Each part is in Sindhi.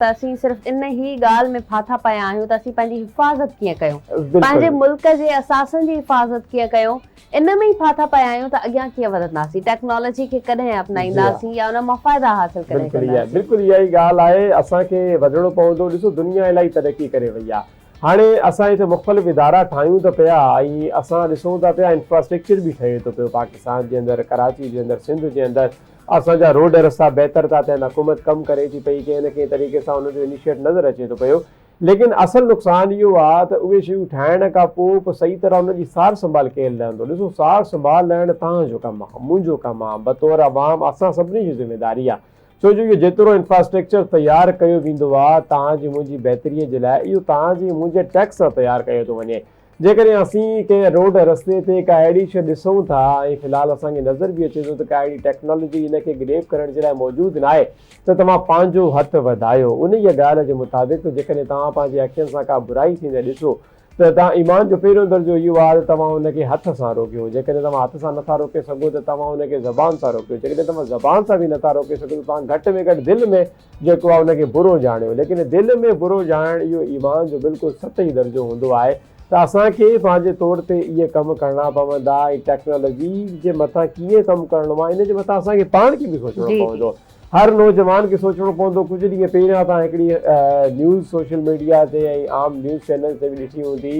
ته اسين صرف ان ئي ڳالهه ۾ ڦاٿا پيا آهيون ته اسين پنهنجي حفاظت ڪيئن ڪيون، پنهنجي ملڪ جي اثاثن جي حفاظت ڪيئن ڪيون، ان ۾ ئي ڦاٿا پيا آهيون ته اڳيان ڪيئن وڌنداسين، ٽيڪنالاجي کي ڪڏهن اپنائينداسين يا ان مان فائدا حاصل ڪڏهن ڪنداسين. بلڪل اها ئي ڳالهه آهي، اسان کي وڌڻو پوندو، ڏسو دنيا الاهي ترقي ڪري وئي آهي، هاڻي اسان هتي مختلف ادارا ٺاهيون ته پيا ۽ اسان ڏسون ٿا پيا انفراسٽرڪچر به ٺهي ٿو پيو پاڪستان جي اندر، ڪراچي جي اندر، سنڌ جي اندر، اسان جا روڊ رستا بهتر ٿا ٿين، حڪومت ڪم ڪري ٿي پئي، ڪنهن نه ڪنهن طريقي سان ان جو انيشيٽ نظر اچي ٿو پيو، ليڪن اصل نقصان اهو آ ته اهي شيون ٺاهڻ کان پوء به صحيح طرح ان جي سار سنڀال ڪير لهندو؟ ڏسو سار سنڀال لهڻ توهان جو ڪم آ، منهنجو ڪم آ، بطور عوام اسان سڀني جي ذميداري آ، ڇو جو اهو جيترو انفراسٽرڪچر تيار ڪيو ويندو آ توهان جي منهنجي بهتري جي لاء اهو توهان جي منهنجي ٽيڪس سان تيار ڪيو ٿو وڃي. جيڪڏهن اسين ڪنهن روڊ رستي تي ڪا اهڙي شيء ڏسون ٿا ۽ في الحال اسان کي نظر به اچي ٿو ته ڪا اهڙي ٽيڪنالاجي ان کي گريب ڪرڻ جي لاء موجود ناهي ته توهان پنهنجو هٿ وڌايو انهيء ڳالهه جي مطابق جيڪڏهن توهان پنهنجي اکين سان ڪا برائي ٿيندي ڏسو ته توهان ايمان جو پهريون درجو اهو آهي ته توهان ان کي هٿ سان روڪيو جيڪڏهن توهان هٿ سان نٿا روڪي سگهو ته توهان ان کي زبان سان روڪيو جيڪڏهن توهان زبان سان به نٿا روڪي سگهو ته توهان گهٽ ۾ گهٽ دل ۾ جيڪو آهي ان کي برو ڄاڻيو ليڪن دل ۾ برو ڄاڻڻ اهو ايمان جو بلڪل سطحي درجو هوندو آهي ته اسان کي پنهنجي طور تي اهي ڪم ڪرڻا پوندا ۽ ٽيڪنالاجي جي مٿان ڪيئن ڪم ڪرڻو آهي ان جي مٿان اسان کي پاڻ کي به سوچڻو پوندو هر نوجوان کي سوچڻو پوندو ڪجهه ڏينهن پهريان تان هڪڙي نيوز سوشل ميڊيا تي ۽ عام نيوز چينل تي به ڏٺي هوندي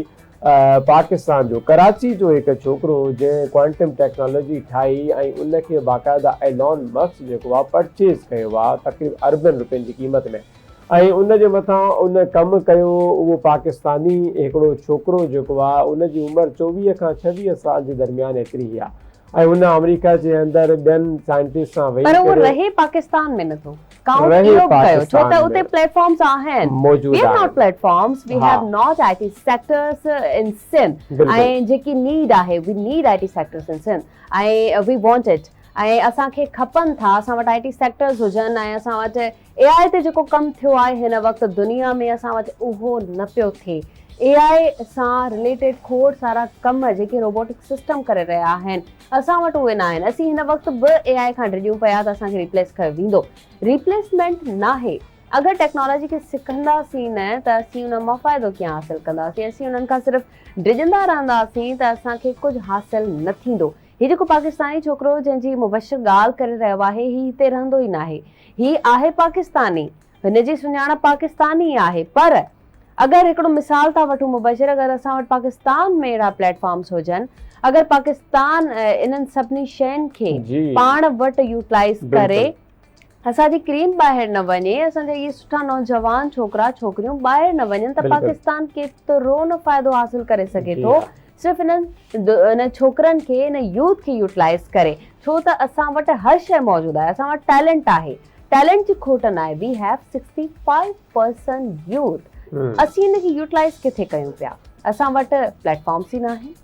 پاڪستان جو ڪراچي جو هڪ ڇوڪرو جنهن ڪوانٽم ٽيڪنالاجي ٺاهي ۽ ان کي باقاعده ايلون مسڪ جيڪو آهي پرچيز ڪيو آهي تقريب اربين روپين جي قيمت ۾ ۽ ان جي مٿان ان ڪم ڪيو اهو پاڪستاني هڪڙو ڇوڪرو جيڪو آهي ان جي عمر 24 کان 26 سال جي درميان ايتري ئي آهي ۽ هن آمريڪا جي اندر ٻين سائنٽسٽ سان ويهي پر اهو ڪري رهي پاڪستان ۾ نٿو ڪائونٽ رهي اهو به ڪيو ڇو پاڪستان ته ۾ اتي پليٽ فارمز آهن موجود we have آهن not platforms we ها have not I T sectors in Sindh بلڪل ۽ جيڪي نيڊ آهي we need I T sectors in Sindh ۽ we want it ۽ اسان کي کپن ٿا اسان وٽ آء ٽي سيڪٽرز هجن ۽ اسان وٽ اي آء تي جيڪو ڪم ٿيو آهي هن وقت دنيا ۾ اسان وٽ اهو نه پيو ٿئي. اي آء سان رليٽيڊ کوڙ سارا ڪم جيڪي روبوٽڪ سسٽم ڪري رهيا آهن اسان وٽ اهي ناهن. اسين هن وقت به اي آء کان ڊڄون پيا ته اسان کي ريپليس ڪيو ويندو. ريپليسمينٽ ناهي. اگر ٽيڪنالاجي کي سکنداسين نه ته اسين ان مان فائدو ڪيئن حاصل ڪنداسين. اسين انهن کان صرف ڊڄندا رهنداسين ته اسان کي ڪجهه حاصل نه ٿيندو. هي جيڪو پاڪستاني ڇوڪرو جنهن جي مبشر ڳالهه ڪري رهيو آهي هي هتي رهندو ئي ناهي. هي آهي پاڪستاني، هن جي سڃاڻپ پاڪستاني ئي آهي پر اگر هڪڙو مثال ٿا وٺون مبشر اگر اسان وٽ پاڪستان ۾ اهڙا پليٽ فارمز هجن اگر پاڪستان انهن سڀني شين کي پاڻ وٽ يوٽلائيز ڪري اسان جي ڪريم ٻاهر نه وڃي، اسان جا اهي سٺا نوجوان ڇوڪرا ڇوڪريون ٻاهر نه وڃن ته پاڪستان ڪيترو نه فائدو حاصل ڪري سگهي ٿو صرف انهن انهن ڇوڪرن کي ان يوٿ کي يوٽلائيز ڪري ڇو ته اسان وٽ هر شيء موجود آهي اسان وٽ ٽيلنٽ آهي ٽيلنٽ جي کوٽ نه آهي we have 65% youth اسين ان کي يوٽلائيز ڪٿي ڪيون پيا اسان وٽ پليٽ فارمس ئي نه آهن.